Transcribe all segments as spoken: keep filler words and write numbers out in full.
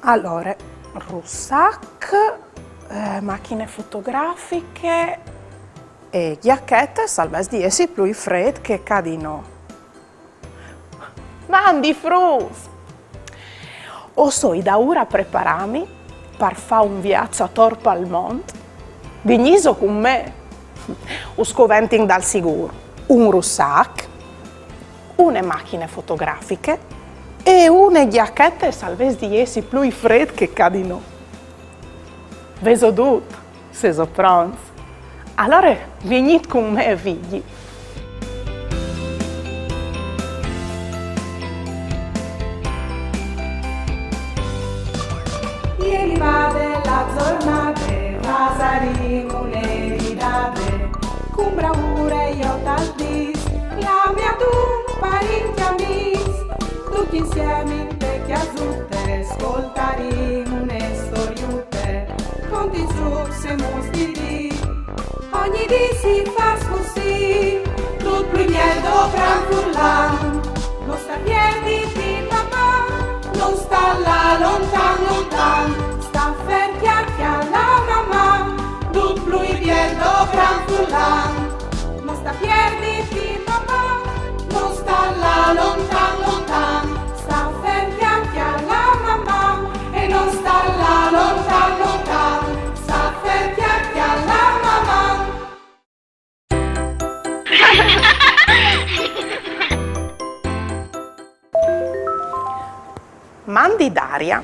Alore, rusac, eh, machine fotografiche e gjachete, al vês di jessi plui frêt che ca di nô. Mandi fruts! O soi daûr a preparâmi par fâ un viaç ator pal mont. Vignîso cun me? Us coventin dal sigûr un rusac, une machine fotografiche e une gjachete, se al vês di jessi plui frêt che ca di nô. Vêso dut? Sêso pronts? Alore vignît cun me e viodi. E rivade la zornade, fasarìn une ridade, cun braure jo tal dîs, clami adun parint e amîs, ducj insiemi inte cjasute, scoltarìn une storiute, conti, zûcs e mus di dì. Ogni dì si fâs cussì, dut plui biel dopran furlan. No sta pierditi, papà, no sta lâ lontan, lontan, sta fer, cjale la mamà, dut plui biel dopran furlan. No sta pierditi, papà, no sta lâ lontan, lontan, sta fer, cjale la mamà, e no sta lâ lontan, lontan, sta fer, cjale la mamà. Mandi Daria.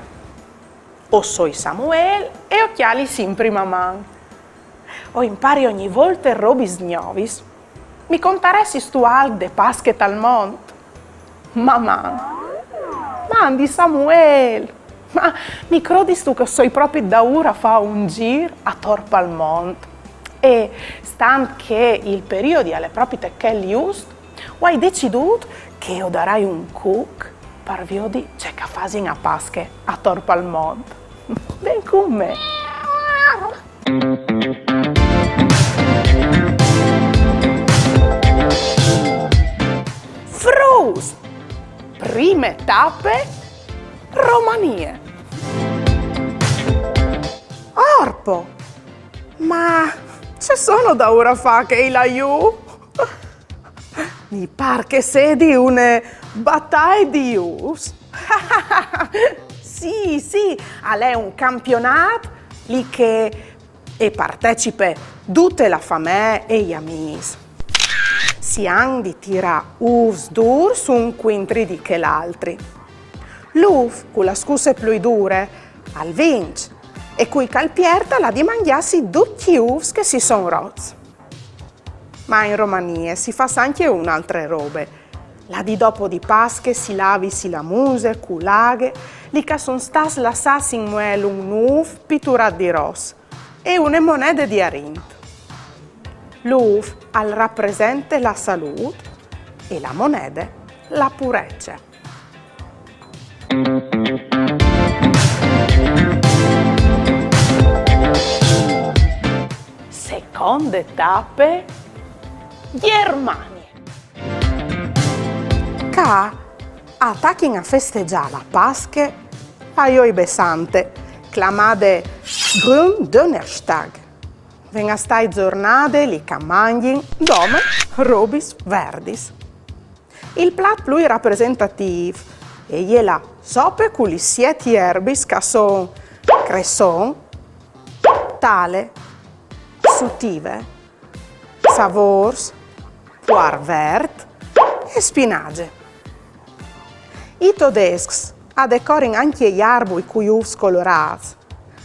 O soi Samuel e o cjali simpri Maman. O impari ogni volte robis gnovis. Mi contaressistu alc de Pasche tal mont? Maman. Mandi Samuel! Ma mi crodistu che o soi propit daûr a fâ un zîr ator pal mont? E stant che il periodi al è propit chel just, o ai decidût che o darai un cuc par viodi ce che a fasin a Pasche ator pal mont. Ven cun me! Fruts! Prime tape, Romanie. Orpo! Ma ce sono daûr a fâ chei là jù? Mi pâr che sedi une bataie di ûfs. Sì, sì, al è un campionât li che e partecipe dute la famee e i amîs. Si àn di tirâ ûfs dûrs un cuintri di chel altri. L'ûf cu la scusse plui dure al vinç, e cui che al piert al à di mangjâsi ducj i ûfs che si son rots. Ma in Romanie si fâs ancje une altre robe. La dì dopo di Pasche si lavisi la muse cu la aghe, li che a son stâts lassâts in muel un ûf piturât di ros e une monede di arint. L'ûf al rapresente la salût e la monede la purece. Seconde tape, Gjermanie. Ca a tachin a festegjâ la Pasche a Joibe Sante, clamade Gründonnerstag. Ven a stâi zornade li che a mangjin dome robis verdis. Il plat plui rapresentatîf e je la sope cu lis siet jerbis che a son cresson, tale, sutive, savôrs, puar vert e spinage. I todescs a decorin ancje i arbui cui ûfs colorâts,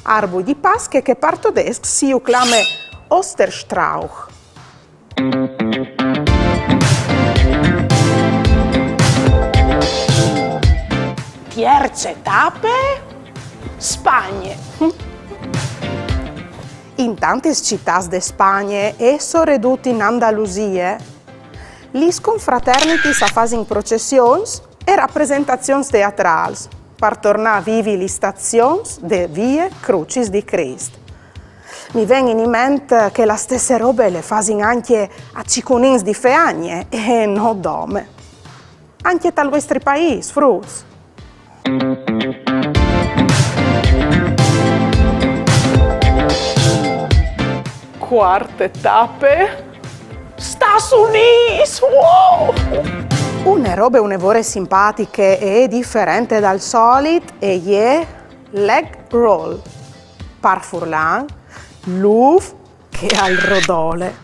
arbui di Pasche che par todesc si ju clame Osterstrauch. Tierce tape, Spagne. In tantis citâts de Spagne e soredut in Andalusie, lis confraternitis a fasin processions e rapresentazions teatrâls par tornâ a vivi lis stazions de Vie Crucis di Crist. Mi ven in ment che la stesse robe le fasin ancje a cicunins di Feagne e no dome. Ancje tal vuestri paîs, fruts. Cuarte tape. Stâts Unîts! Wow! Une robe une vore simpatiche e diferente dal solit e je l'egg roll. Par furlan, l'ûf che al rodole.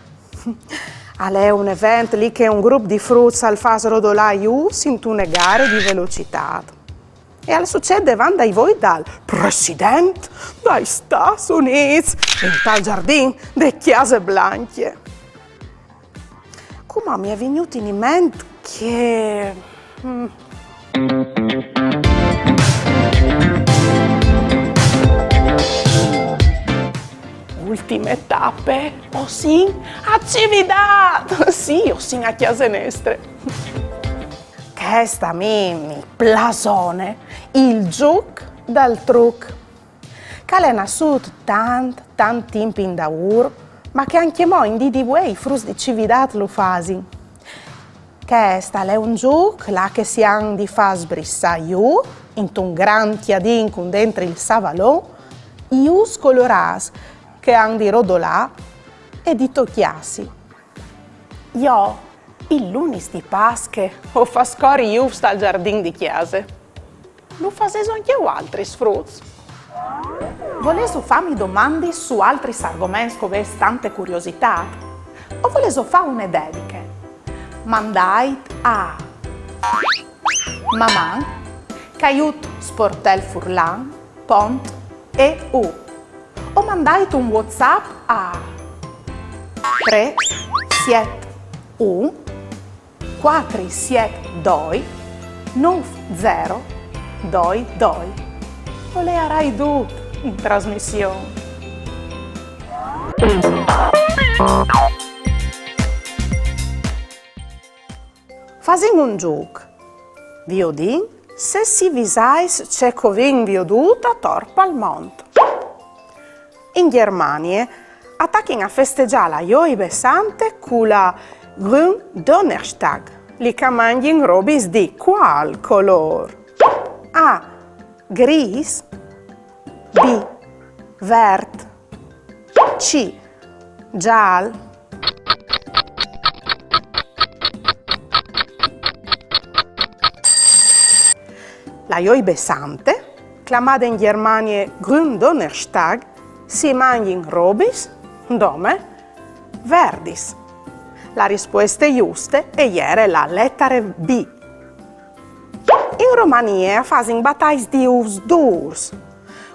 Al è un event li che un grup di fruts al fâs rodolâ i ûfs intune gare di velocitât. E al sucêt devant dai voi dal president dai Stâts Unîts, intal zardin de Cjase Blancje. Cumò mi è vignût in ment che... mm. Ultime tape, o sin a Cividât! Sì, o sin a cjase nestre. Chest a mi mi plasone, il zûc dal truc, che al è nassût tant, tant timp indaûr, ma che ancjemò in dì di vuê i fruts di Cividât lu fasin. Chest al è un zûc là che si àn di fâ sbrissâ jù, intun grant cjadin cun dentri il savalon, i ûfs colorâts che àn di rodolâ e di tocjâsi. Jo, il lunis di Pasche, o fâs cori i ûfs tal zardin di cjase. Lu fasêso ancje vualtris, fruts? Volêso fâmi domandis su altris argoments che o vês tante curiositât? O volêso fâ une dediche? Mandait a maman caiut sportel furlan pont e u. O mandait un WhatsApp a trê siet un cuatri siet doi nûf zero doi doi. O leiarai dut in trasmission. Fasìn un zûc. Viodìn se si visais ce che o vin viodût ator pal mont. In Gjermanie a tachin a festegjâ la Joibe Sante cu la Gründonnerstag, li che a mangjin robis di cuâl colôr? A, grîs. B, vert. C, zâl. La Joibe Sante, clamade in Gjermanie Gründonnerstag, si mangjin robis dome verdis. La rispueste juste e jere la letare B. In Romanie a fasin batais di ûfs dûrs.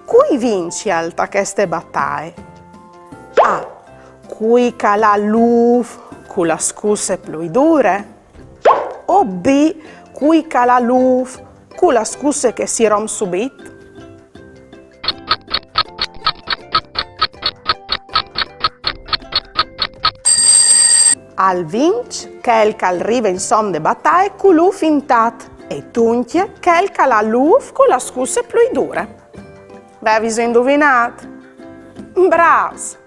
Cui vincial ta cheste bataie? A, cui che al à l'ûf cu la scusse plui dure? O B, cui che al à l'ûf cu la scusse che si romp subit? Al vinç chel che al rive insom de bataie cu l'ûf intât e duncje chel che al à l'ûf cu la scusse plui dure. Vêso induvinât? Brâfs!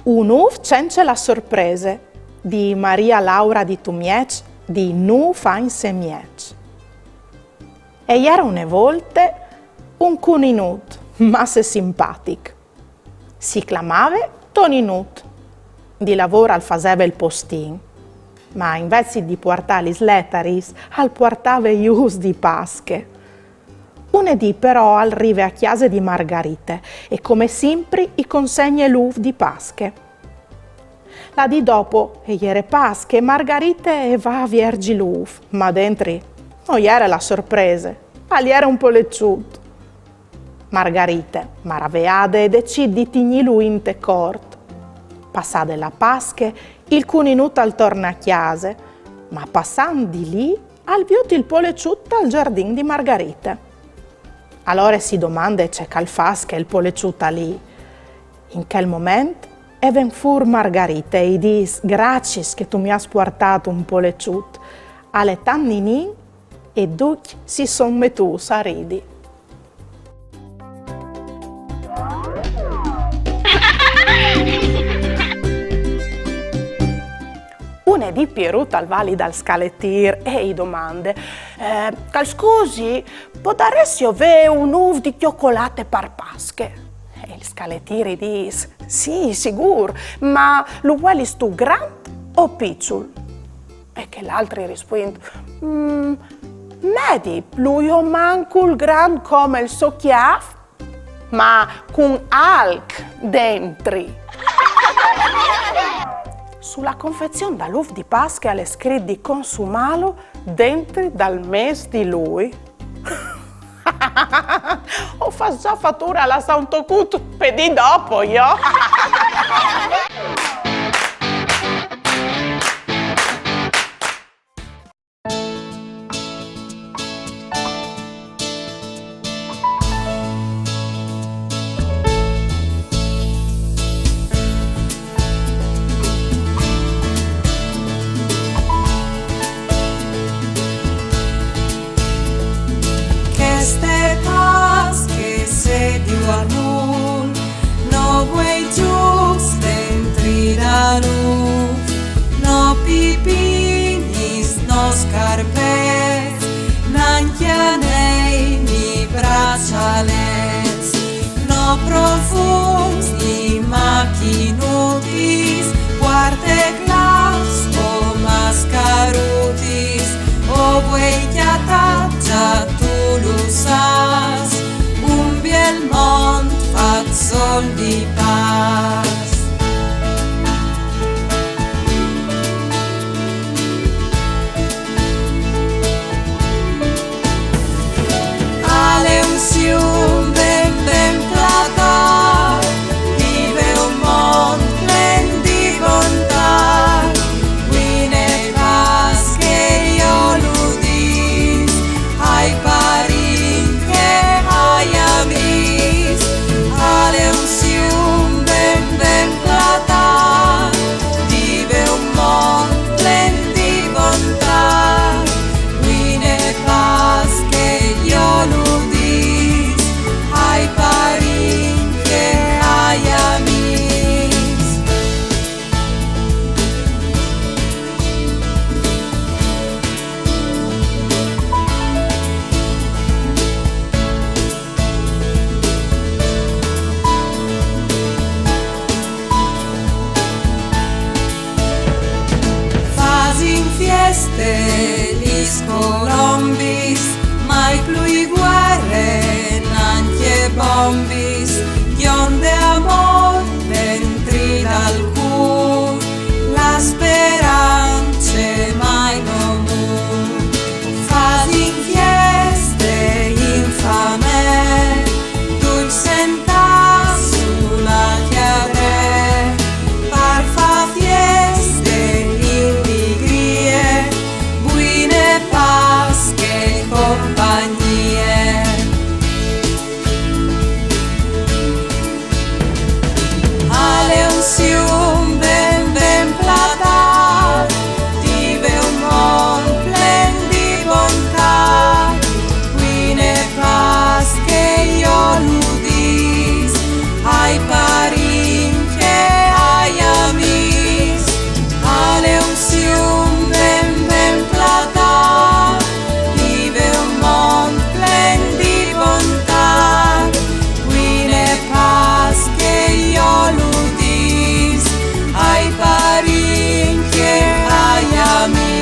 Un ûf cence la sorprese, di Maria Laura di Tumieç, di nûf agns e mieç. E jere une volte un cuninut masse simpatic. Si clamave Toninut. Di lavôr al faseve il postin, ma invezit di puartâ lis letaris al puartave i ûfs di Pasche. Une dì però al rive a cjase di Margarite e come simpri i consegne l'ûf di Pasche. La dì dopo e jere Pasche, Margarite e va a vierzi l'ûf, ma dentri no jere la sorprese, al jere un poleçut. Margarite, maraveade, e decît di tignîlu inte cort. Passade la Pasche, il cuninut al torne a cjase, ma passant di li al viôt il poleçut tal zardin di Margarite. Alore si domande ce che al fâs chel poleçut alì. In chel moment e ven fûr Margarite e i dîs: «Graciis che tu mi âs puartât un poleçut. Al è tant ninin». E ducj si son metûts a ridi. Di Pierut al va li dal scaletîr e i domande: "Eh, che al scusi, podaressio vê un ûf di cjocolate par Pasche?" E il scaletîr i dîs: "Sì, sigûr, ma lu vuelistu grant o piçul?" E chel altri i rispuint: "Mm, medi, lu jo mancul grant come il so cjâf, ma cun alc dentri." Su la confezion dal ûf di Pasche al è scrit di consumâlu dentri dal mês di Lui. O fâs za fature a lassâ un tocut pe dì dopo, jo. Cheste Pasche sedi un ûf, no vuei zûcs dentri dal ûf, no pipinis, no scarpets, nancje anei ni braçalets, no profums ni machinutis, puarteclâfs o mascarutis, o vuei cjatâ, za tu lu sâs, un biel mont fat sôl di pâs. Al è un sium ben, ben platât, di vê un mont plen di bontât, Buine Pasche jo lu dîs, ai parincj e ai amîs, al è un sium ben, ben platât, di vê un mont plen di bontât, Buine Pasche jo lu dîs, ai parincj e ai amîs. Fasin fieste lis colombis, mai plui vuere, nancje bombis, gjonde amôr dentri dal cûr, la sperance mai no mûr. Fasin fieste in famee, ducj sentâts su la cjadree, par fâ fieste in ligrie, Buine Pasche e compagnie. Al è un sium ben, ben platât, di vê un mont plen di bontât, Buine Pasche jo lu dîs, ai parincj e ai amîs, al è un sium ben, ben platât, di vê un mont plen di bontât, Buine Pasche jo lu dîs, ai parincj e ai amîs.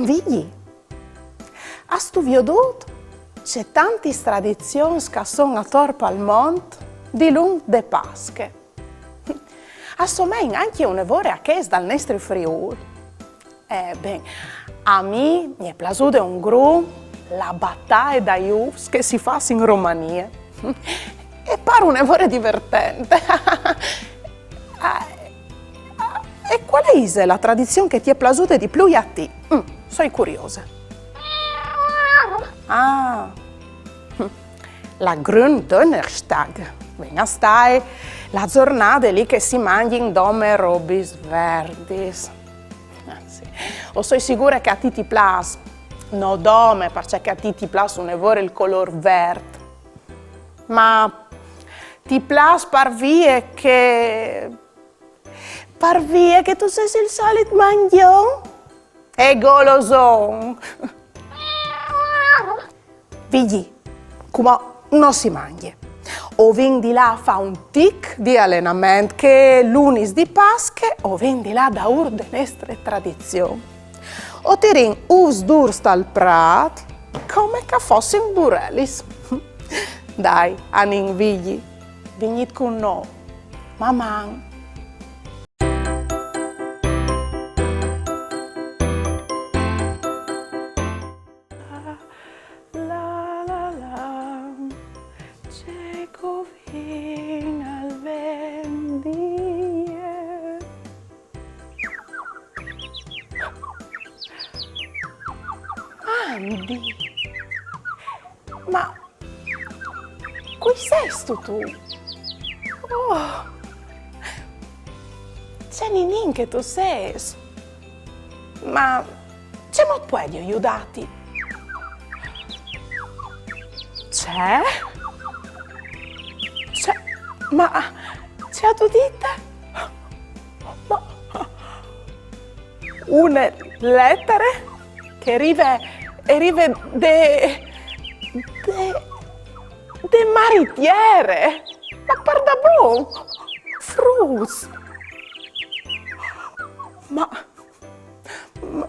Vigji, âstu viodût ce tantis tradizions che a son ator pal mont dilunc de Pasche? A somein ancje une vore a chês dal nestri Friûl. Eh, ben, a mi mi è plasude un grum la bataie dai ûfs che si fâs in Romanie. E pâr une vore divertente. Ah, ah, e cuale ise la tradizion che ti è plasude di plui a ti? Mm, soi curiose. Ah, la Gründonnerstag. Ven a stâi la zornade li che si mangjin dome robis verdis. Ah, sì. O soi sigure che a ti ti plâs, no dome parcè che a ti ti plâs une vore il colôr vert, ma ti plâs par vie che, par vie che tu sês il solit mangjon e goloson. Vigji, cumò no si mangje. O vin di lâ a fâ un tic di alenament, che l'unis di Pasche o vin di lâ daûr de nestre tradizion. O tirìn ûfs dûrs tal prât, come che a fossin burelis. Dai, anìn, Vigji, vignît cun nô. Maman! La, la, la, ce covin al ven die. Andi, ma cui sêstu tu? Oh, ce ninin che tu sês! Ma cemût puedio judâti? Ce? Ce? Ma ce âstu dite? Ma une letare che e rive, e rive de, de, de mari tiere? Ma pardabon? Fruts! Ma, ma,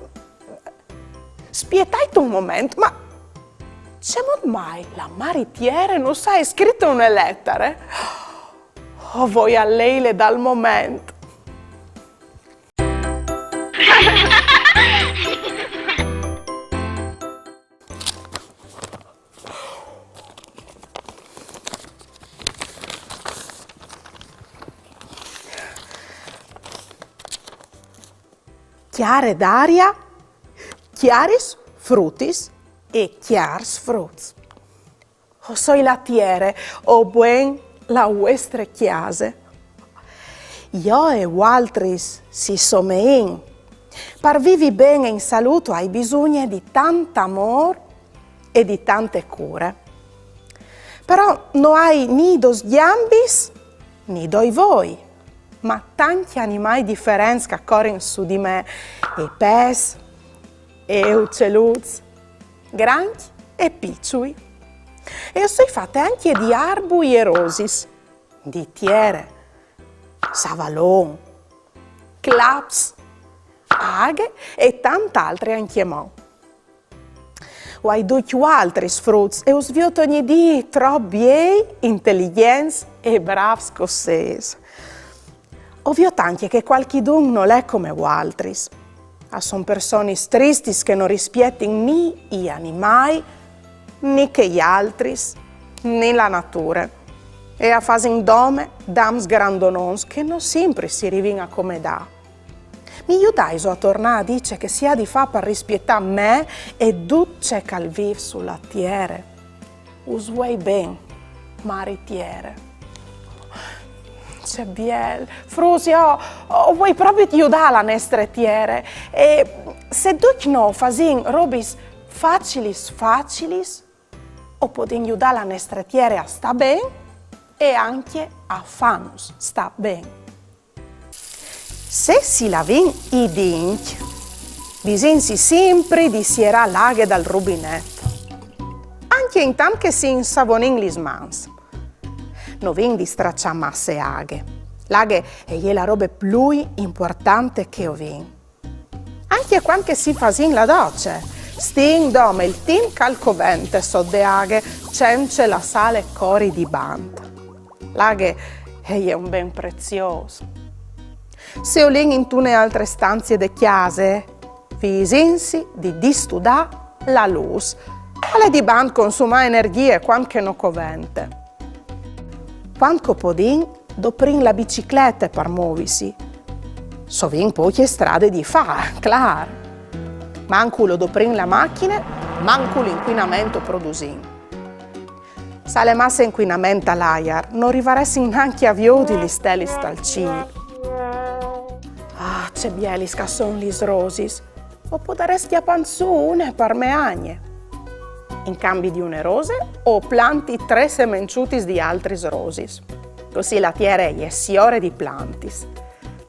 spietait un moment, ma cemût mai la mari tiere nus à scrite une letare? O voi a leile dal moment. Cjare Daria, cjaris frutis e cjârs fruts. O soi la tiere, o buen la vuestre cjase. Jo e vualtris si someìn. Par vivi ben e in salût o ai bisugne di tant amôr e di tante cure. Però no ai ni dôs gjambis ni doi voi, ma tancj animâi diferents che a corin su di me, e pes, e ucieluts, grancj e piçui. E o soi fate ancje di arbui e rosis, di tiere, savalon, claps, aghe e tant altri ancjemò. O ai ducj vualtris fruts e us viôt ogni dì trop biei, inteligjents e brâfs che o sês. O viôt ancje che cualchidun nol è come vualtris. A son personis tristis che no rispietin ni i animâi, ni chei altris, ni la nature. E a fasin dome dams grandonons che no simpri si rivin a comedâ. Mi judaiso a tornâ a dî ce che si à di fâ par rispietâ me e dut ce che al vîf su la tiere? Us vuei ben, mari tiere. Ce biel. Fruts, jo o vuei propit judâ la nestre tiere. E se ducj nô o fasìn robis facilis facilis, o podìn judâ la nestre tiere a stâ ben e ancje a fânus stâ ben. Se si lavìn i dincj, visìnsi simpri di sierâ la aghe dal rubinet, ancje intant che si insavonìn lis mans. No vin di straçâ masse aghe. La aghe e je la robe plui impuartante che o vin. Ancje cuant che si fasìn la doce, stìn dome il timp che al covente sot de aghe, cence lassâle cori dibant. La aghe e je un ben preziôs. Se o lin intune altre stanzie de cjase, visìnsi di distudâ la lûs. Al è dibant consumâ energjie cuant che no covente. Cuant che o podìn, doprìn la biciclete par movisi. Sovint po e je strade di fâ, clâr. Mancul o doprìn la machine Mancul incuinament o produsìn. Se al è masse incuinament tal aiar, no rivaressin nancje a viodi lis stelis tal cîl. Ah, ce bielis che a son lis rosis! O podarès cjapânt sù une par mê agne. In cambi di une rose, o planti trê semençutis di altris rosis. Cussì la tiere e je siore di plantis.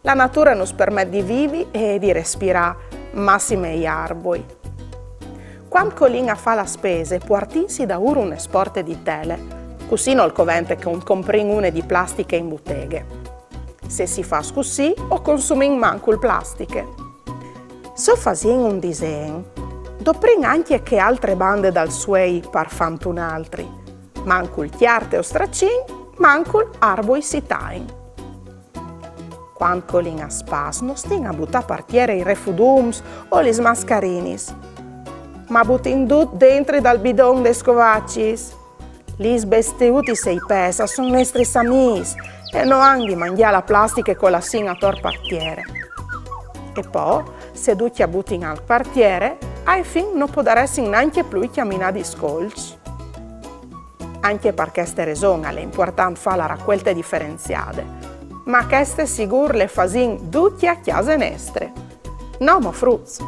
La nature nus permet di vivi e di respirâ, massime i arbui. Cuant che o lin a fâ la spese, puartìnsi daûr une sporte di tele, cussì nol covente che o comprìn une di plastiche in buteghe. Se si fâs cussì, o consumìn mancul plastiche. Se o fasìn un disen, doprìn ancje chê altre bande dal suei par fânt un altri. Mancul cjarte o stracin, mancul arbui si tain. Cuant che o lin a spas, no stin a butâ par tiere i refudums o lis mascarinis, ma butìn dut dentri dal bidon des scovacis. Lis bestiutis e i pes a son nestris amîs e no àn di mangjâ la plastiche che o lassìn ator par tiere. E po, se ducj a butin alc par tiere, ae fin no podaressin nancje plui cjaminâ discolçs. Ancje par cheste reson al è impuartant fâ la racuelte diferenziade. Ma cheste sigûr le fasìn ducje a cjase nestre. No mo, fruts?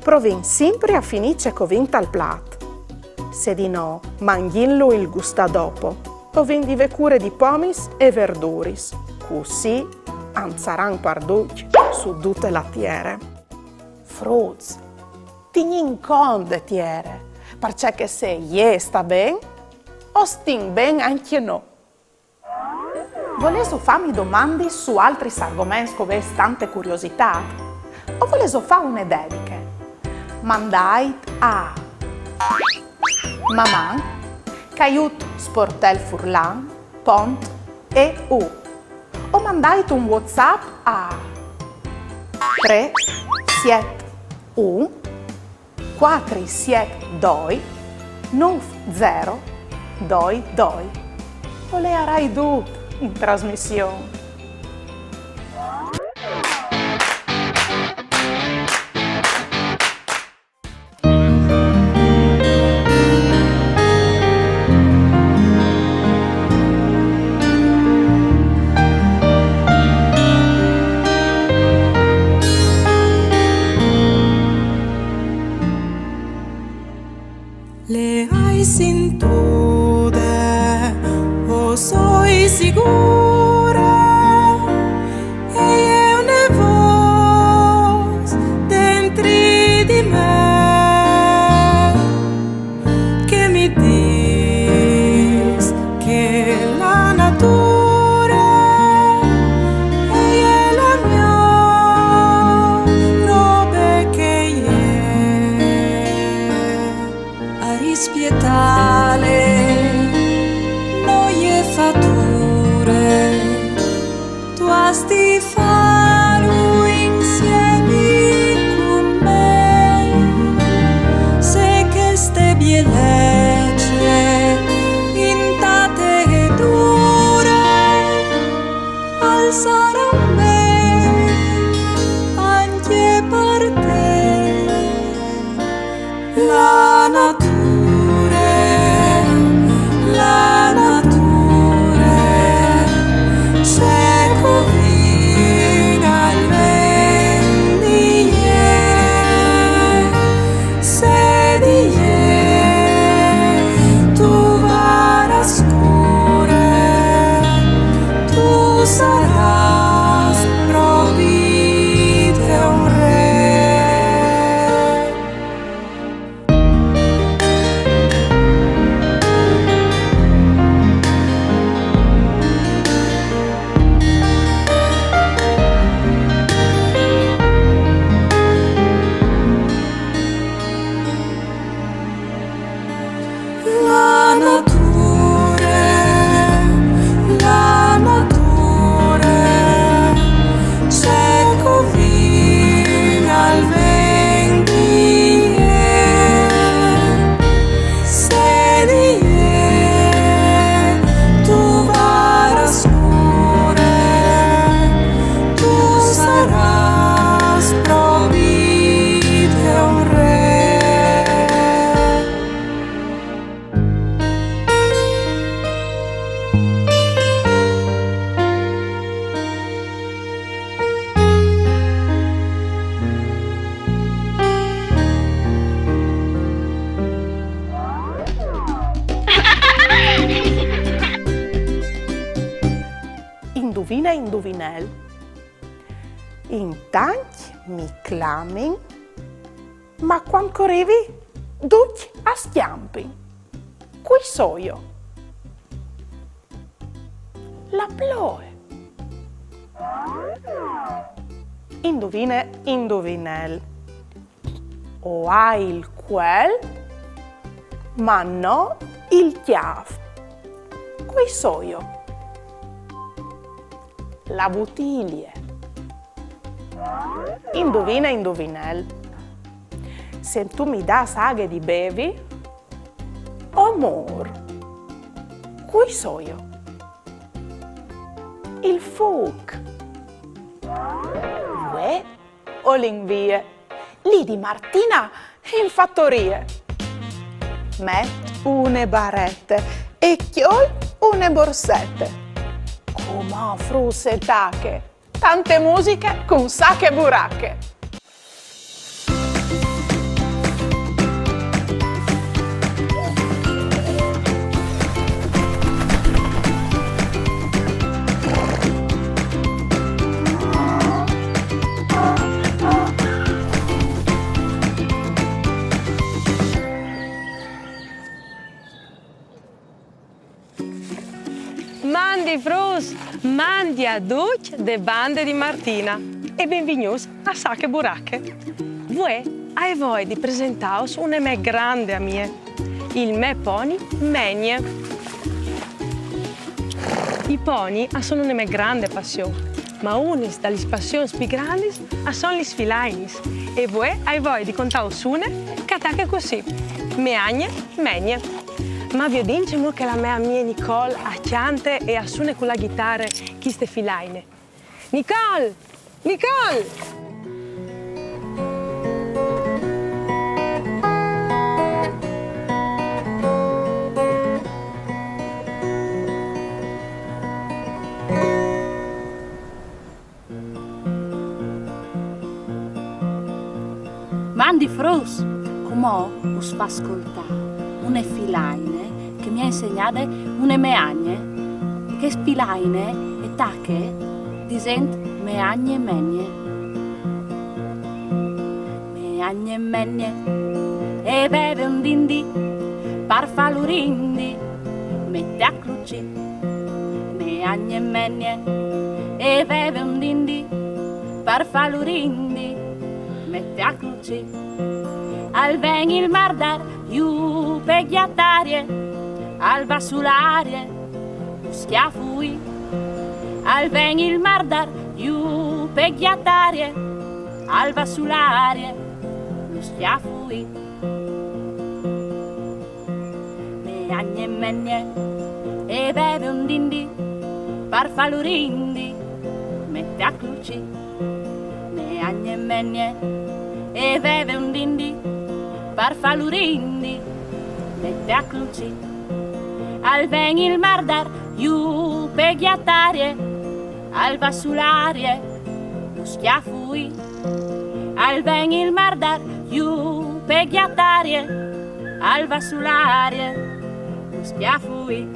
Provìn simpri a finî ce che o vin tal plat. Se di no, mangjìnlu il gustâ dopo. O vin di vê cure di pomis e verduris. Cussì a 'nd saran par ducj su dute la tiere. Fruts, tignìn cont de tiere, parcè che se jê e sta ben, o stin ben ancje nô. Volêso fâmi domandis su altris argoments che o vês tante curiositât? O volêso fâ une dediche? Mandait a maman caiut sportelfurlan pont eu o mandait un WhatsApp a trê siet un cuatri siet doi nûf zero doi doi. O leiarai dut in trasmission. Le ai sintude, o soi sigure, e je une vôs dentri di me che mi dîs che la nature e je la miôr robe che e je. A rispietâle no je fature, tu âs di fâlu insiemi cun me. Se cheste bielece intate e dure, al sarà ben ancje par te. La nature, la nature, ce che o vin al ven di jê, se di jê tu varâs cure, tu sarâs Induvine, induvinel. In tancj mi clamin, ma cuant che o rivi, ducj a scjampin. Cui soio? La ploe. Induvine, induvinel. O ai il cuel, ma no il cjâf. Cui soio? La butilie. Induvine, induvinel. Se tu mi dâs aghe di bevi, o mûr. Cui soio? Il fûc. Vuê o lin vie. Li di Martina in fatorie. Met une barete e cjol une borsete. Cumò fruts e tache, tante musiche cun Sache Burache. Mandi fruts, mandi a ducj de bande di Martina e benvignûts a Sache Burache. Vuê o ai voie di presentâus une mê grande amie, il mê poni Menie. I poni a son une mê grande passion, ma une da lis passions plui grandis a son lis filainis. E vuê o ai voie di contâus une che e tache cussì: Mê agne Menie. Ma viodìn cemût che la mê amie Nicole e cjante e e sune cu la ghitare cheste filaine. Nicole! Nicole! Mandi fruts, cumò us fâs scoltâ une filaine che mi à insegnade une mê agne. Cheste filaine e tache disint: Mê agne Menie. Mê agne Menie e veve un dindi par fâ lu rindi, mete a clucî. Mê agne Menie e veve un dindi par fâ lu rindi, mete a clucî. Al ven il mardar jù pe gjatarie, al va su l'arie, lu scjafuì. Al ven il mardar jù pe gjatarie, al va su l'arie, lu scjafuì. Mê agne Menie e veve un dindi par fâ lu rindi, mete a clucî. Mê agne Menie e veve un dindi par fâ lu rindi, mete a clucî. Al ven il mardar jù pe gjatarie, al va su l'arie, lu scjafuì. Al ven il mardar jù pe gjatarie, al va su l'arie, lu scjafuì.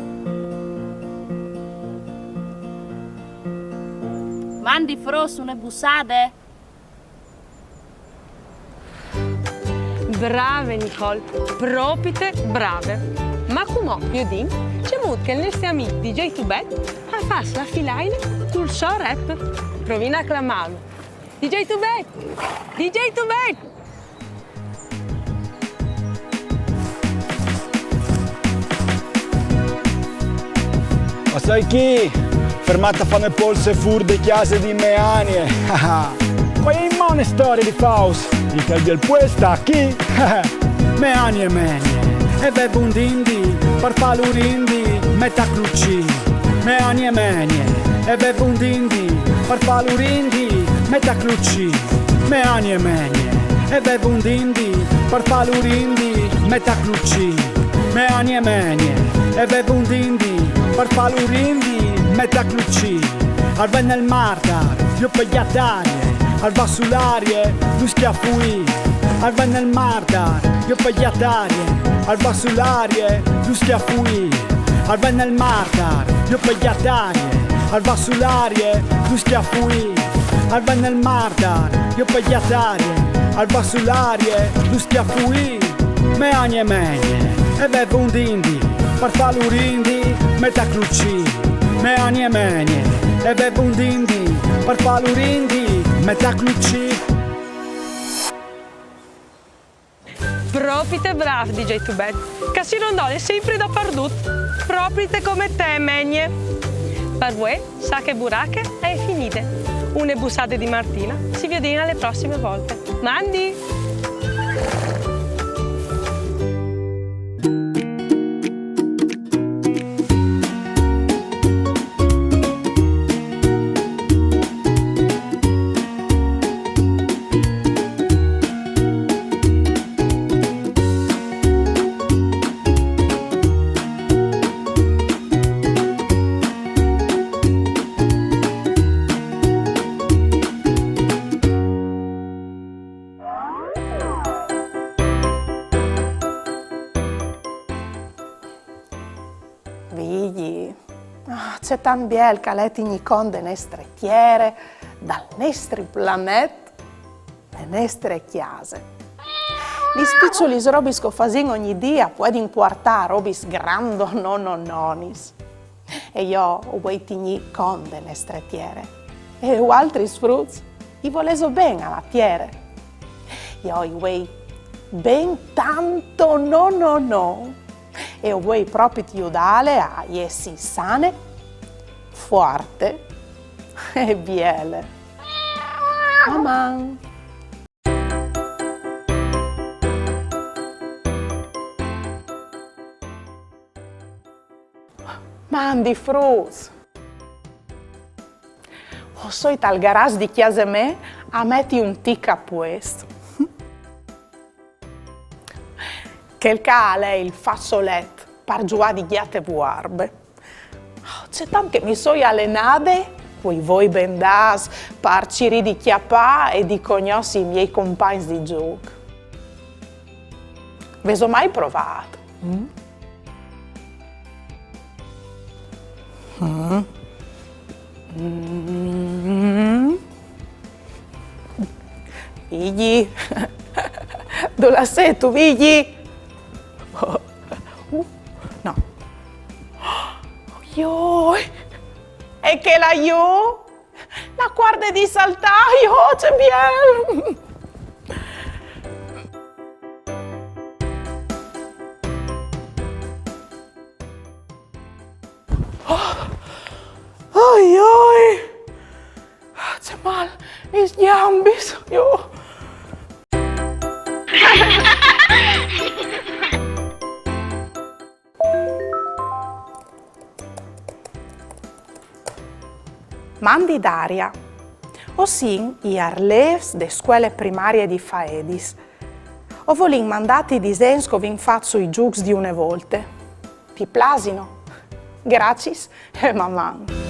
Mandi fruts, une bussade. Brave Nicole, propite brave. Ma cumò viodìn cemût che il nestri amì di J due Bet al fâs la filaine cul so rap. Provìn a clamâlu. Di J due Bet! Di J due Bet! O soi chi, fermât a fâ une polse fûr de cjase di mê agne. Ma e je une storie di fâus, in chel biel puest chi. Mê agne Menie e veve un dindi par fâ lu rindi, mete a clucî. Mê agne Menie e veve un dindi par fâ lu rindi, mete a clucî. Mê agne Menie e veve un dindi par fâ lu rindi, mete a clucî. Mê agne Menie e veve un dindi par fâ lu rindi, mete a clucî. Al ven il mardar jù pe gjatarie, al va su l'arie, lu scjafuì. Al ven il mardar jù pe gjatarie, al va su l'arie, lu scjafuì. Al ven il mardar jù pe gjatarie, Al va su l'arie, du schiafui, al va nel mardar, jo pe ghiatarie, al va su l'arie, du schiafui, me agne megne, e bevo un dindi, par falu rindi, me tacluci, me agne megne, e bevo un dindi, par falu rindi, me tacluci. Propite brâf, D J Tubet, che si rondole simpri dapardut, propite come te, Megne. Par vuê, Sache Burache e je finide. Une bussade di Martina, si viodìn a le prossime volte. Mandi! Vigji, ah, ce tant biel che al è tignî cont de nestre tiere, dal nestri planet, de nestre cjase. Lis piçulis robis che o fasìn ogni dì a puedin puartâ a robis grandononononis. E jo o vuei tignî cont de nestre tiere. E vualtris fruts, i volêso ben a la tiere. Jo i vuei ben tanto, no, no, no. E o vuei propit judâle a jessi sane, fuarte e biele. Maman! Mandi fruts! O soi tal garage di cjase mê a meti un tic a puest. Chel ca al è il façolet par zuiâ di gjate vuarbe. Oh, ce tant che mi soi alenade cui voi bendâts par cirî di cjapâ e di cognossi i miei compagns di zûc. Vêso mai provât? Mm? Mm. Mm. Vigji. Dulà sêstu, Vigji? Uh, no. Joi. E chel là jù? La cuarde di saltâ, joi, ce biel! Oi, oi! Ce mâl lis gjambis, joi! Mandi Daria. O sin i arlêfs de scuele primarie di Faedis. O volìn mandâti i disens che o vin fat sui zûcs di une volte. Ti plasino? Graciis e maman!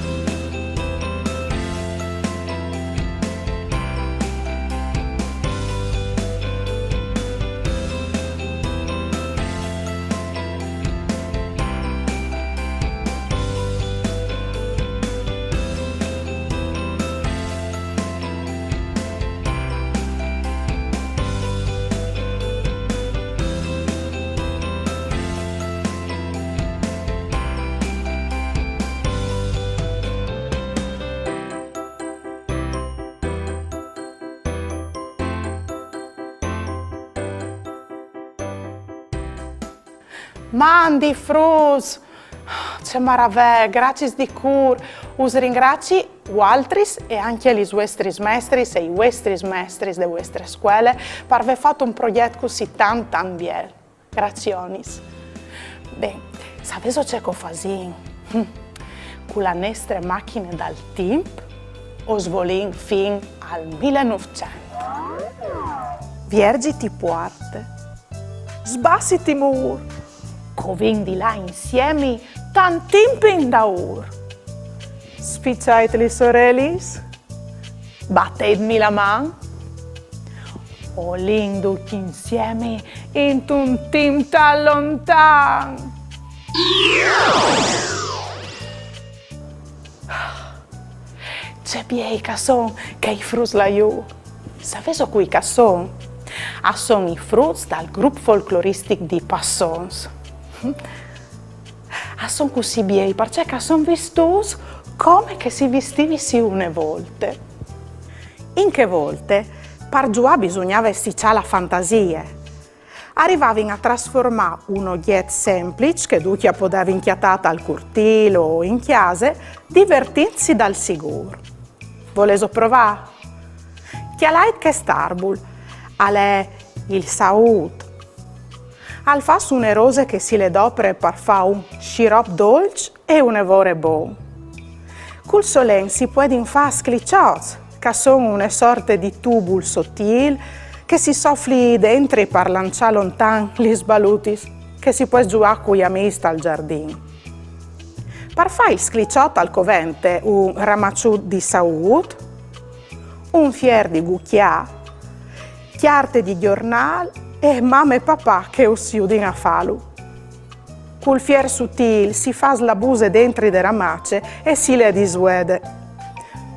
Mandi fruts! Ce maravee, graciis di cûr! Us ringrazi vualtris e ancje lis vuestris mestris e i vuestris mestris de vuestre scuele par vê fat un progjet cussì tant tant biel. Gracionis. Ben, savêso ce che o fasìn? Hm. Cu la nestre machine dal timp o svolìn fin al mil e nûfcent. Vierziti puarte, sbassiti mûr, che o vin di lâ insiemi tant timp indaûr. Spiçait lis orelis, batêtmi la man, o lin ducj insiemi intun timp tant lontan. Ce biei ch'a son chei fruts là jù! Savêso cui ch'a son? A son i fruts dal grup folcloristic di Passons. A son cussì biei parcè ch'a son vistûts come che si vistivissi une volte. In chê volte, par zuiâ bisugnave essiçâ la fantasie. A rivavin a trasformâ un ogjet sempliç che ducj a podevin cjatâ tal curtîl o in cjase, divertintsi dal sigûr. Volêso provâ? Cjalait chest arbul, al è il saût. Al fâs une rose che si le dopre par fâ un sirop dolç e une vore bon. Cul so len si puedin fâ scliçots, ch'a son une sorte di tubul sotîl che si sofli dentri par lançâ lontan lis balutis che si pues zuiâ cui amîs tal zardin. Par fâ il scliçot al covente un ramaçut di saût, un fier di gucjâ, cjarte di gjornâl e mame e papà che us judin a fâlu. Cul fier sutîl si fâs la buse dentri de ramace e si le disuede.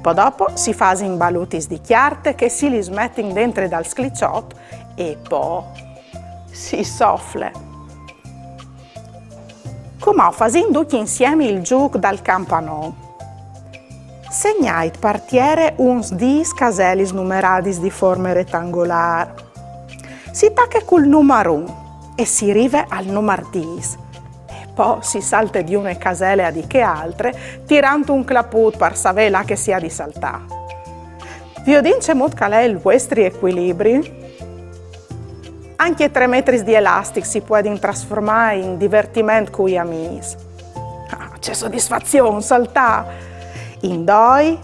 Po dopo si fasin balutis di cjarte che si lis metin dentri dal scliçot e po si sofle. Cumò fasìn ducj insiemi il zûc dal campanon. Segnait par tiere uns dîs caselis numeradis di forme retangolâr. Si tache cul numar un e si rive al numar dîs. E po si salte di une casele a di chê altre, tirant un claput par savê là che si à di saltâ. Viodìn cemût ch'al è il vuestri ecuilibri? Ancje trê metris di elastic si puedin trasformâ in divertiment cui amîs. Ah, ce sodisfazion saltâ! In doi,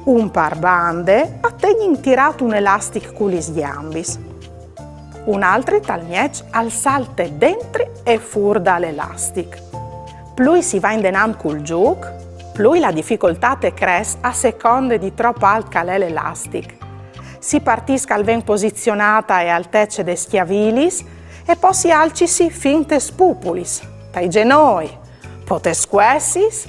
un par bande, a tegnin tirât un elastic cu lis gjambis. Un altri tal mieç al salte dentri e fûr dal elastic. Plui si va indenant cul zûc, plui la dificoltât e cres a seconde di trop alt ch'al è l'elastic. Si partìs ch'al ven posizionât ae altece des cjavilis e po si alcisi fin tes pupulis, tai zenoi, po tes cuessis,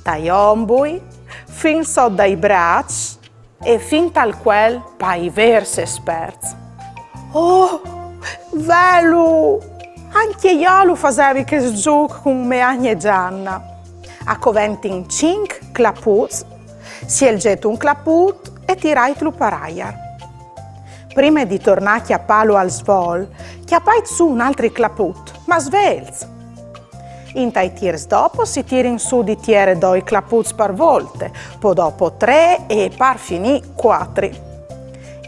tai ombui, fin sot dai braçs e fin tal cuel pai vêrs esperts. Oh, velu! Ancje jo lu fasevi chest zûc cun mê agne Gianna. A coventin cinc claputs, sielzêt un claput e tiraitlu par aiar. Prime di tornâ a cjapâlu al svol, cjapait sù un altri claput, ma svelts. Intai tîrs dopo si tirin sù di tiere doi claputs par volte, po dopo trê e par finî cuatri.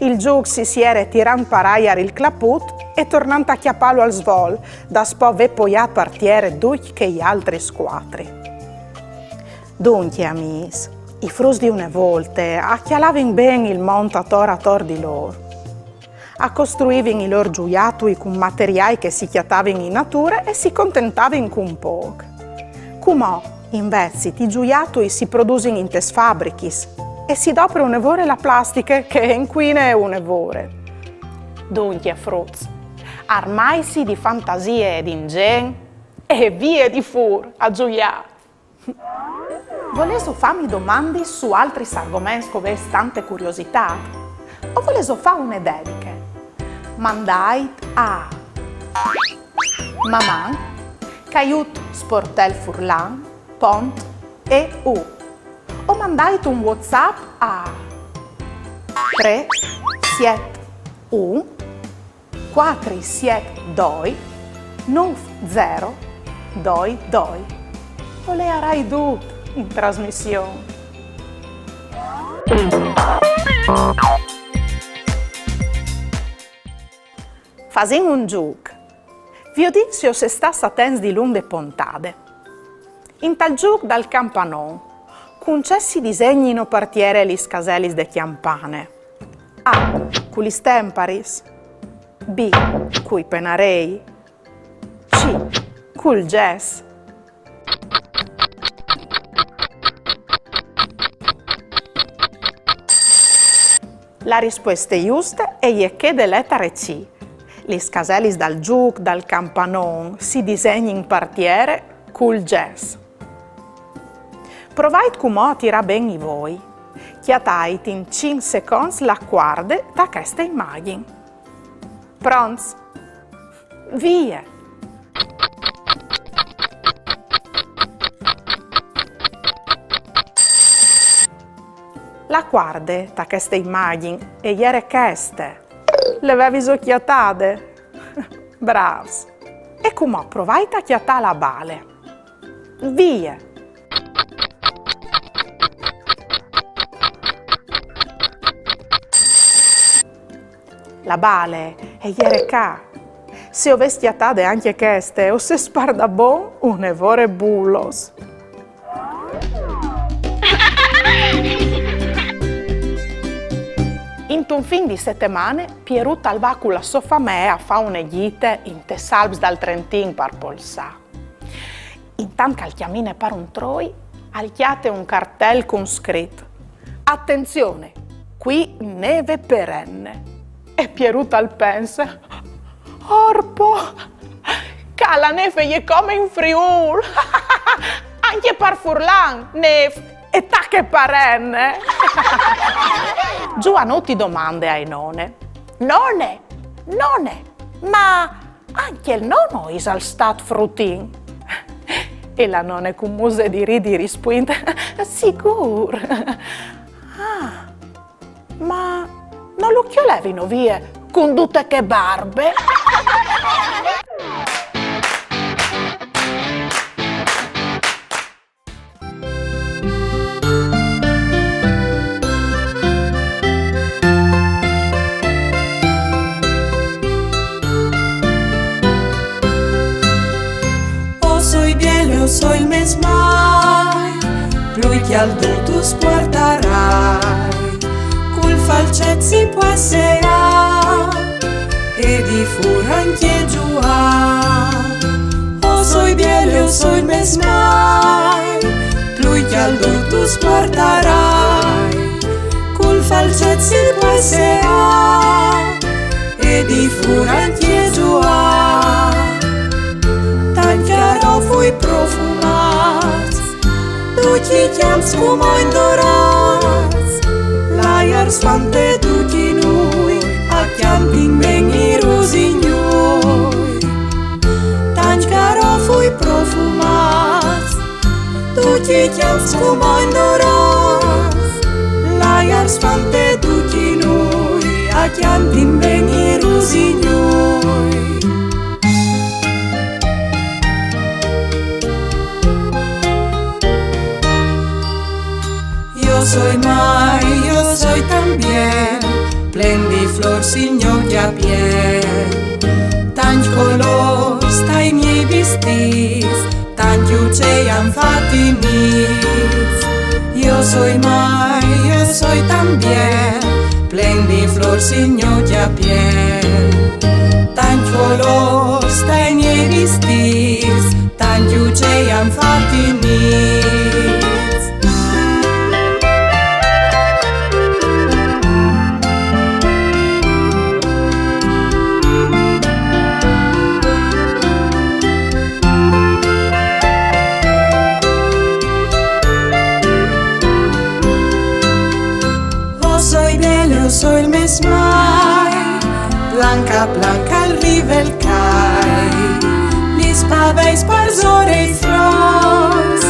Il zûc si siere tirant par aiar il claput e tornant a cjapâlu al svol, daspò vê poiât par tiere ducj chei altris cuatri. Duncje, amîs, i fruts di une volte a cjalavin ben il mont ator ator di lôr. A costruivin i lôr zuiatui cun materiâi che si cjatavin in nature e si contentavin cun pôc. Cumò, invezit, i zuiatui si produsin intes fabrichis e si dopre une vore la plastiche che e incuine une vore. Duncje, fruts, armaitsi di fantasie e di inzen e vie di fûr a zuiâ! Volêso fâmi domandis su altris argoments che o vês tante curiositât? O volêso fâ une dediche? Mandait a maman caiut sportelfurlan pont eu o mandait un WhatsApp a trê siet un cuatri siet doi nûf zero doi doi. O leiarai dut in trasmission. Fasìn un zûc. Viodìn se o sês stâts atents dilunc de pontade. Intal zûc dal campanon, cun ce si disegnino par tiere lis caselis de cjampane? A. Cu lis temparis. B. Cui penarei. C. Cul gess. La rispueste juste e je chê de letare C. Lis caselis dal zûc dal campanon si disegnin par tiere cul gess. Provait cumò a tirâ ben i voi. Cjatait in cinc seconts la cuarde ta cheste imagjin. Pronts? Vie! La cuarde ta cheste imagjin e jere cheste. Le veviso cjatade? Brâfs! E cumò provait a cjatâ la bale. Vie! La bale e jere ca. Se o vês cjatade ancje cheste, o sês pardabon une vore bulos. Intun fin di setemane, Pierut al va cu la sô famee a fâ une gjite intes Alps dal Trentin par polsâ. Intant che al cjamine par un troi, al cjate un cartel cun scrit: «Attenzione, qui neve perenne». E Pierut al pense: «Orpo! Ca la nêf e je come in Friûl! Ancje par furlan, nêf e tache parenne!» Zuanut i domande ae none: «None, none, ma ancje il nono isal stât frutin?» E la none cun muse di ridi rispuint: «Sigûr!» «Ah, ma no lu cjolevino vie cun dute chê barbe?» O soi biele, o soi il mês mai, plui cjaldut us puartarai, cul falcet si pues seâ e di fûr ancje zuâ. O soi biele, o soi il mês mai, plui cjaldut us puartarai, cul falcet si pues seâ e di fûr ancje zuâ. Tancj carof profumâts, ducj i cjamps cumò indorâts, l'aiar spante ducj i nûi, a cjantin ben i rusignûi. Tancj carof profumâts, ducj i cjamps cumò indorâts, l'aiar spante ducj i nûi, a cjantin ben i rusignûi. Jo soi mai, jo soi tant biel, plen di flôrs il gno cjapiel. Tancj colôrs tai miei vistîts, tancj ucei a àn fat i nîts. Jo soi mai, jo soi tant biel, plen di flôrs il gno cjapiel. Tancj colôrs tai miei vistîts, tancj ucei a àn fat i nîts. O soi biele, o soi il mês mai, planc a planc al rive il cai, lis paveis parsore i flôrs,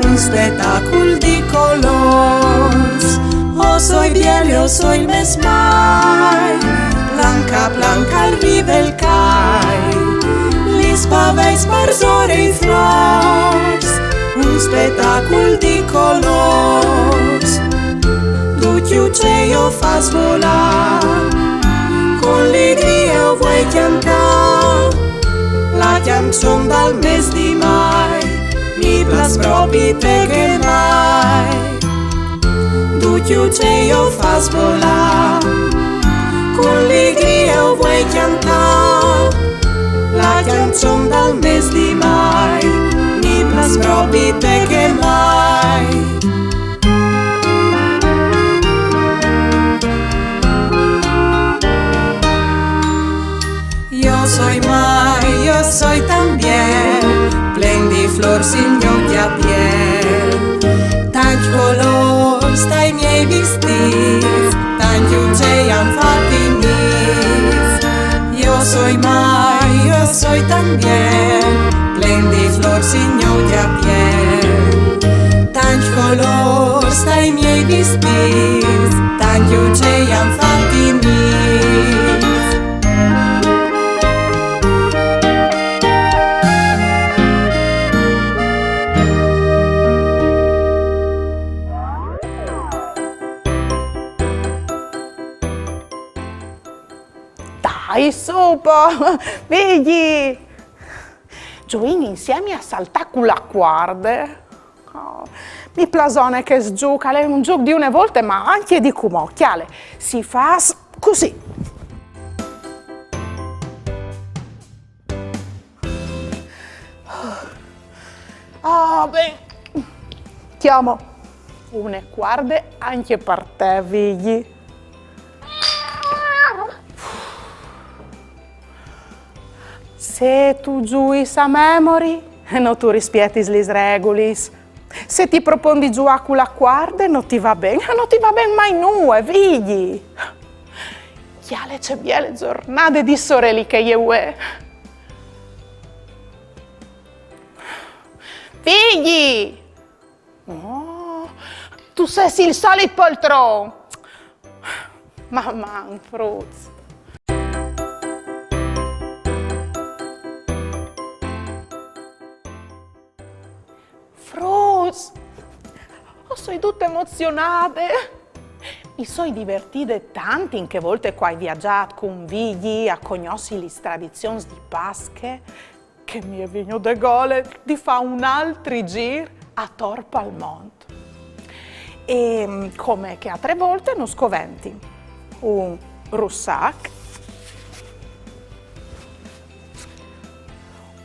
un spetacul di colôrs. O soi biele, o soi il mês mai, planc a planc al rive il cai, lis paveis parsore i flôrs, un spetacul di colôrs. Ducj i ucei o fâs volâ, cun ligrie o vuei cjantâ la cjançon dal mês di mai, mi plâs propit chê mai. Ducj i ucei o fâs volâ, cun ligrie o vuei cjantâ la cjançon dal mês di mai, mi plâs propit chê mai. Jo soi mai, jo soi tant biel, plen di flôrs il gno cjapiel. Tancj colôrs tai miei Tant giugi a àn fat i nîfs, jo o soi mai, jo o soi tant bien, plen di flôrs, signôr, di a pien. Tancj colôrs tai miei vistîts, tant giugi a àn fat i nîfs. Dai, su po, Vigji! Zuìn insiemi a saltâ cu la cuarde. Oh, mi plasone chest zûc, al è un zûc di une volte, ma ancje di cumò. Cjale, si fâs cussì. Ah, ben. Cjamo. Une cuarde ancje par te, Vigji. Se tu zuiis a memory, no tu rispietis lis regulis. Se ti propon di zuiâ cu la cuarde, no ti va ben, no ti va ben mai nuie, Vigji. Cjale ce biele zornade di soreli che e je vuê. Vigji! Oh, tu sês il solit poltron! Maman, fruts! Fruts! O soi dute emozionade! Mi soi divertide tant in chê volte che o ai viazât cun Vigji a cognossi lis tradizions di Pasche, che mi è vignude gole di fâ un altri zîr ator pal mont. E, mm, come chê altre volte, nus coventin un russac,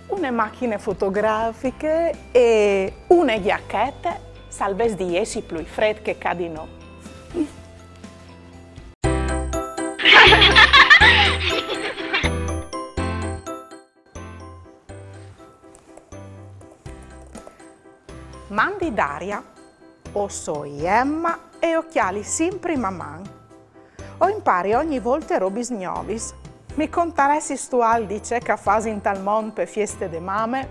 une machine fotografiche e une gjachete, se al ves di jessi plui frêt che ca di nô. Mandi Daria, o soi Emma e o cjali simpri Maman. O impari ogni volte robis gnovis. Mi contaressistu alc di ce che a fasin tal mont pe fieste de mame?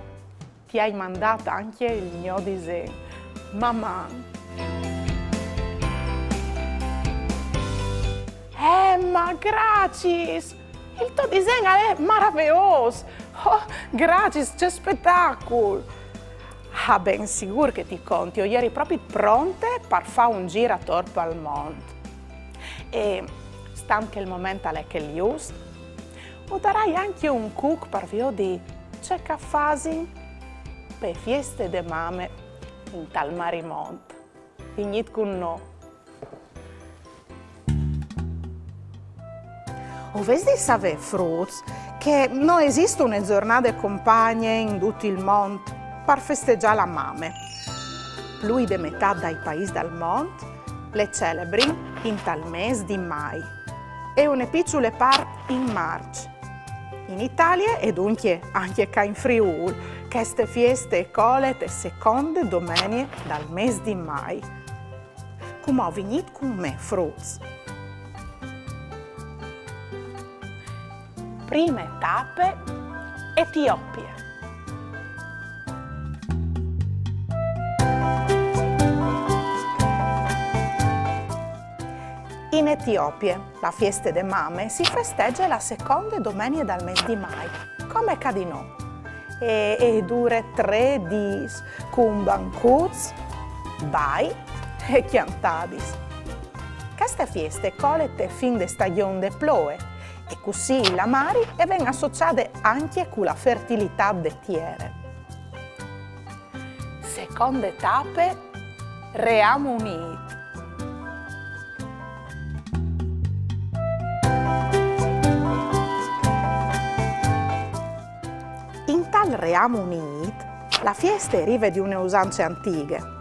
Ti ai mandât ancje il gno disen. Maman! Emma, graciis! Il to disen al è maraveôs! Oh, graciis, ce spetacul! Ah, ben sigûr che ti conti, o jeri propit pronte par fâ un zîr ator pal mont. E, stant che il moment al è chel just, o darai ancje un cuc par viodi ce che a fasin pe fieste de mame intal Marimont. Vignît cun nô. O vês di savê, fruts, che no esist une zornade compagne in dut il mont par festegjâ la mame. Plui de metât dai paîs dal mont le celebrin intal mês di Mai e une piçule part in Març. In Italie, e duncje ancje ca in Friûl, cheste fieste e cole te seconde domenie dal mês di Mai. Cumò vignît cun me, fruts. Prime tape, Etiopie. In Etiopie, la fieste de mame si festege la seconde domenie dal mês di Mai, come ca di nô. E, e dure trê dîs, cun bancuts, bai e cjantadis. Cheste fieste e cole te fin de stagjon de ploie, e cussì la mari e ven associade ancje cu la fertilitât de tiere. Seconde tape, Ream Unît. Intal Ream Unît, la fieste e rive di une usance antighe.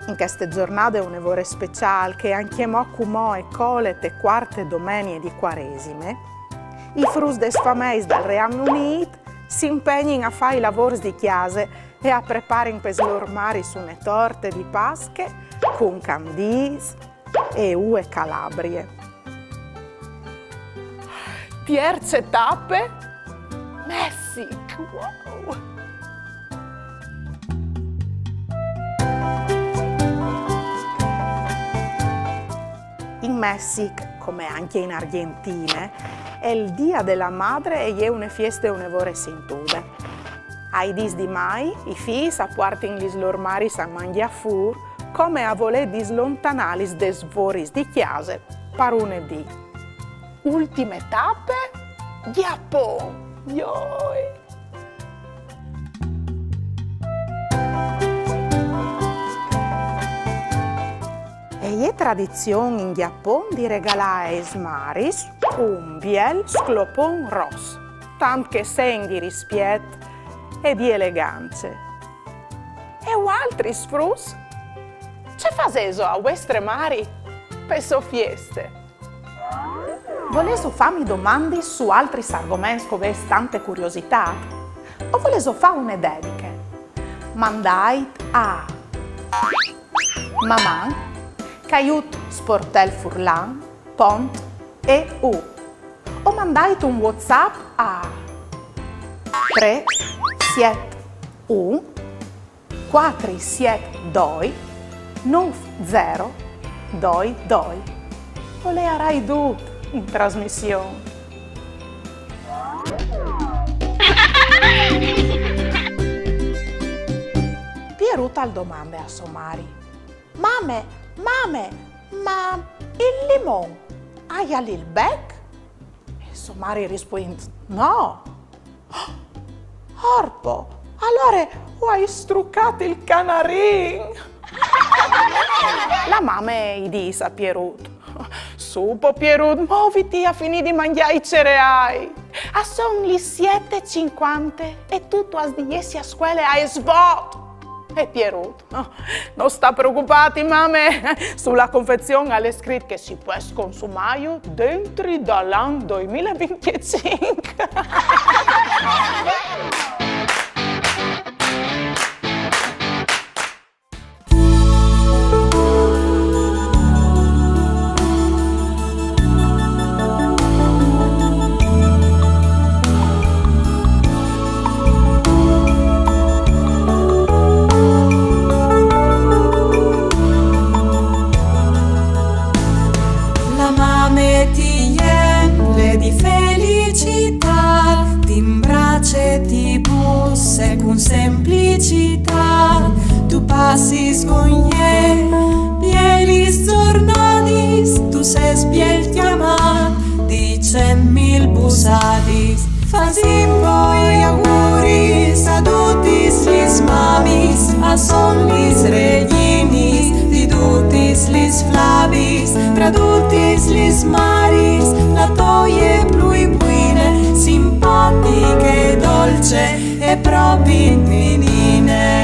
In cheste zornade une vore speciâl, che ancjemò cumò e cole te cuarte domenie di Cuaresime, i fruts des fameis dal Ream Unît si impegnin a fâ i lavôrs di cjase e a preparin pes lôr maris une torte di Pasche cun candîts, e ue calabrie. Tierce tape, Messic. Wow! In Messic, come ancje in Argjentine, il Dia de la Madre e je une fieste une vore sintude. Ai dîs di Mai, i fîs a puartin lis lôr maris a mangjâ fûr, come a volê dislontanâlis des voris di cjase par une dì. Ultime tape, Gjapon! Joi! E je tradizion in Gjapon di regalâ aes maris un biel sclopon ros, tant che segn di rispiet e di elegance. E vualtris fruts? Ce fasêso a vuestre mari pe sô fieste? Volêso fâmi domandis su altris argoments che o vês tante curiositât? O volêso fâ une dediche? Mandait a maman caiut sportelfurlan pont eu o mandait un WhatsApp a trê siet un cuatri siet doi nûf zero doi doi. O leiarai dut in trasmission. Pierut al domande a sô mari: Mame, mame, ma il limon aial il bec? E sô mari rispuint: No. Orpo, alore o ai strucât il canarin! La mame i dîs a Pierut: Su po Pierut, moviti a finî di mangjâ i cereâi. A son lis siet e cincuante e tu tu âs di jessi a scuele aes vot. E Pierut: Oh, no sta preocupâti, mame. Su la confezion al è scrit che si pues consumâju dentri dal an doi mil e vincjecinc. La mame ti jemple di felicitât, ti imbrace, ti busse cun semplicitât. Tu passis cun jê bielis zornadis, tu sês biel cjamât, dicent mil bussadis. Fasìn po i auguris a dutis lis mamis, a son lis regjinis di dutis lis flabis, tra dutis lis maris la tô e plui buine, simpatiche e dolce, e propit ninine.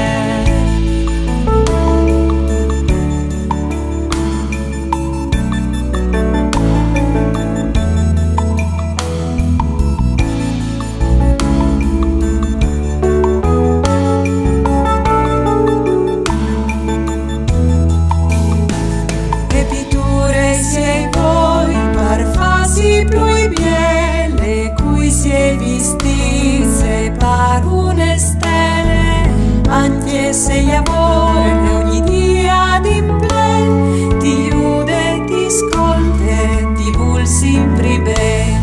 E piture siei voi par fâsi plui biele, cui siei vistîts e par une stele, ancje se e lavore ogni dì di plin, ti jude, ti scolte, ti vûl simpri ben.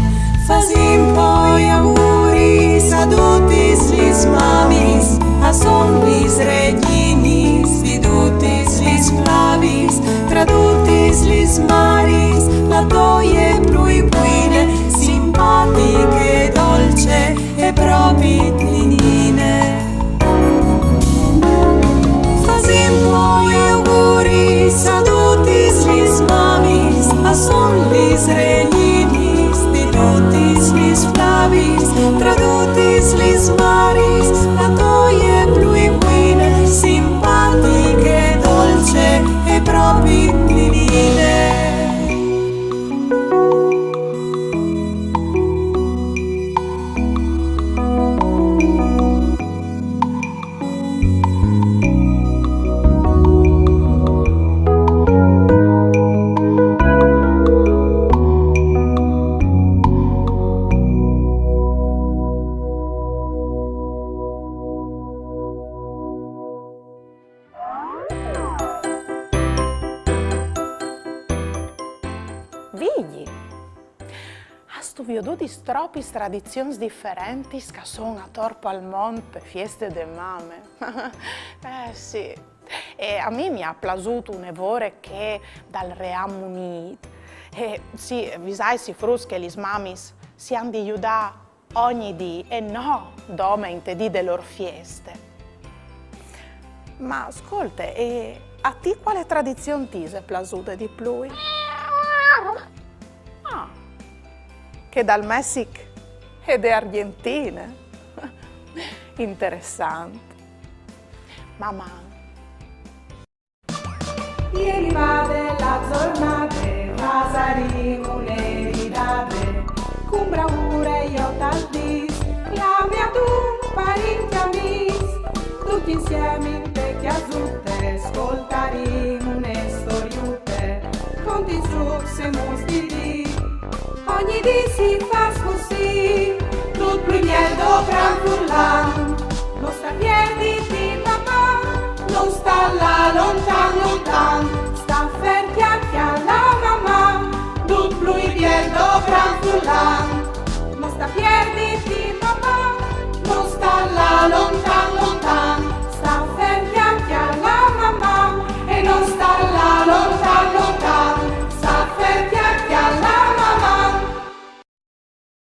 Fasìn po i auguris a dutis lis mamis, a son lis regjinis di dutis lis flabis, tra dutis lis maris la tô e plui buine, simpatiche e dolce, e propit ninine. Fasìn po i auguris a dutis lis mamis, a son lis regjinis di dutis lis flabis, tra dutis lis maris la tô e plui buine, simpatiche e dolce, e propit ninine. Stu viodudis tropis tradizions diferentis ch'a son ator pal mont pe fieste de mame. Eh sì. E a mi mi à plasût une vore chê dal Ream Unît. E sì, visais i fruts che lis mamis si àn di judâ ogni dì e no dome inte dì de lôr fieste. Ma scolte, e a ti cuale tradizion ti ise plasude di plui? Ah, chê dal Messic e de Argjentine. Interessant. Maman. Jeri vade la zornade, fasarìn une ridade, cun braure jo tal dîs, clami adun parint e amîs, ducj insiemi inte cjasute, scoltarìn une storiute, conti, zucs e muts di dì. Ogni dì si fâs cussì, dut plui biel dopran furlan. No sta pierditi, maman, no sta lâ lontan lontan, sta fer chê